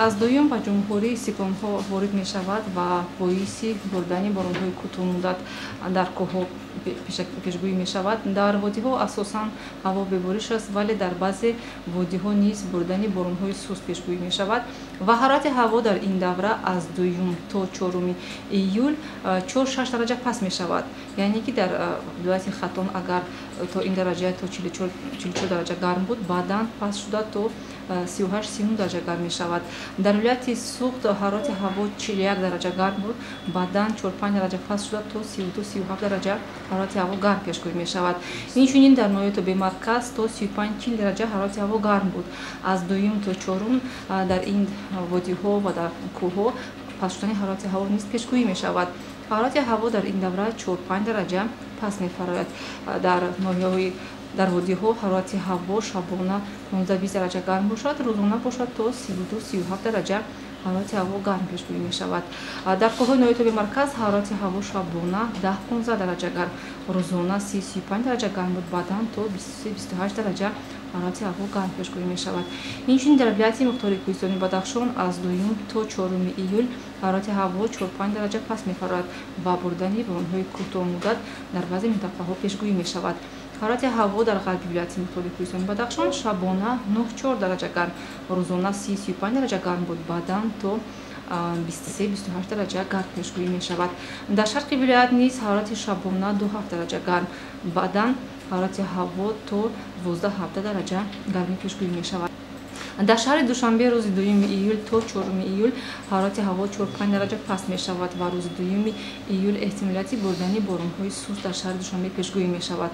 Аз дуюм ба ҷумҳурӣ сиклонҳо ворид мешавад ва боиси бурдани боронҳои кӯтоҳмуддат дар кӯҳҳо пешгӯӣ мешавад. Дар водиҳо асосан ҳаво бебориш аст, вале дар баъзе водиҳо низ бурдани боронҳои суст пешгӯӣ мешавад ва ҳарорати ҳаво дар ин давра аз дуюм то 4 июл 4-6 дараҷа паст мешавад. Яъне ки дар вилояти Хатлон агар то ин дараҷа то 44 дараҷа гарм буд, баъдан паст шуда то 38-39 дараҷа гарм мешавад. Дар вилояти Суғд ҳарорати ҳаво 41 дараҷа гарм буд, баъдан 4-5 дараҷа паст шуда то 32-37 дараҷа ҳарорати ҳаво гарм пешгӯӣ мешавад. Инчунин дар ноҳияи тобеи марказ то 35-40 дараҷа ҳарорати ҳаво гарм буд. Аз дуюм то чорум дар ин водиҳо ва дар кӯҳҳо паст шудани ҳарорати ҳаво низ пешгӯӣ мешавад. Ҳарорати ҳаво дар ин давра 4-5 дараҷа паст мефарояд. Дар ноҳияҳои дар водиҳо ҳарорати ҳаво шабона 15-20 дараҷа гарм бошад, рӯзона бошад то 32-37 дараҷа ҳарорати ҳаво гарм пешгӯӣ мешавад. Дар кӯҳҳои ноҳияи тобеи марказ ҳарорати ҳаво шабона 10-15 дараҷа гарм, рӯзона 30-35 дараҷа гарм буд, баъдан то 23-28 дараҷа ҳарорати ҳаво гарм пешгӯӣ мешавад. Инчунин дар вилояти мухтори кӯҳистони Бадахшон аз 2 то 4 июл ҳарорати ҳаво 4-5 дараҷа паст мефарояд ва бурдани боронҳои кӯтоҳмуддат дар баъзе минтақаҳо пешгӯӣ мешавад. Ҳарорати ҳаво дар ғарби вилояти мухтори кӯҳистони Бадахшон шабона 9-4 дараҷа гарм, рӯзона 30-35 дараҷа гарм буд, баъдан то 23-28 дараҷа гарм пешгӯӣ мешавад. Дар шарқи вилоят низ ҳарорати шабона 2-7 дараҷа гарм, баъдан ҳарорати ҳаво то 12-17 дараҷа гармӣ пешгӯӣ мешавад. Дар шаҳри Душанбе рӯзи 2 июл то 4 июл ҳарорати ҳаво 4-5 дараҷа паст мешавад ва рӯзи 2 июл эҳтимолияти бурдани боронҳои суст дар шаҳри Душанбе пешгӯӣ мешавад.